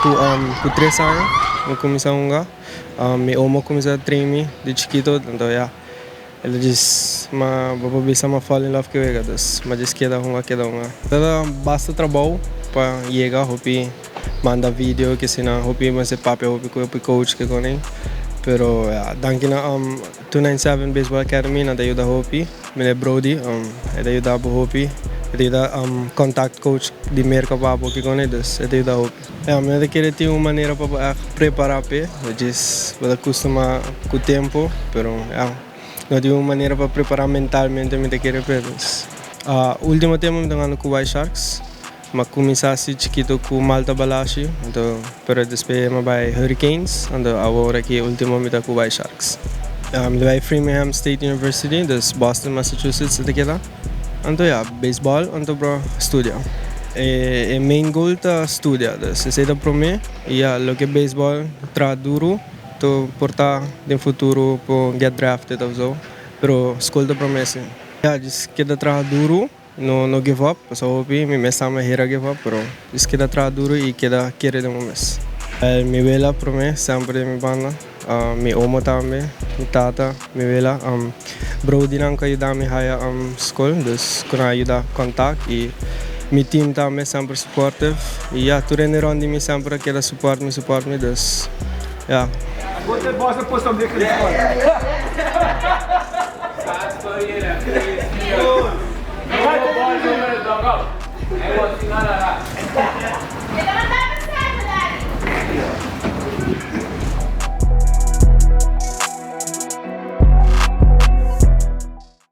Ku 3 aña mi a kuminsá hunga. Mi omo a kuminsá train mi di chikitu, anto ya, el a djis m'a bo bisa m'a fall in love ku e wega, dus m'a djis keda hunga, keda hunga. Ta basta trabou pa yega hopi, manda video ke asina, hopi mester papia hopi ku hopi coach ke koni, pero ya, danki na 297 Baseball Academy, nan ta yuda hopi. Meneer Brody, e ta yuda bo hopi, e ta yuda contact coach di Merka pa bo ke koni, dus e ta yuda hopi. Ya, mi ta kere tin un manera pa bo ègt prepará p'e, djis bo ta kustumá ku tempu, pero ya, no tin un manera pa prepará mentalmente mi ta kere p'e. Dus ultimo tempu mi ta hungando ku White Sharks. Mi a kuminsá si chikitu ku Malta Balashi, anto pero despues mi a bai Hurricanes, anto awor aki ultimo mi ta ku White Sharks. Mi ta bai Framingham State University, dus Boston, Massachusetts e ta keda. Anto ya, beisbòl anto bro studia. E main goal ta studia, dus esei ta promé i ya loke beisbòl traha duru to por ta den futuro por get drafted of so, pero skol ta promé si. Ya, djis keda traha duru. No no give up, pasobra hopi mi mes tambe hera give up, pero djis keda traha duru i keda kere den bo mes. Mi wela prome semper den mi banda, mi omo tambe, mi tata, mi wela, brodynan ku a yuda mi haya skol, dus ku nan a yuda kontak i mi team tambe semper supportive i ya tur hende rond di mi semper a keda support mi support mi, dus ya.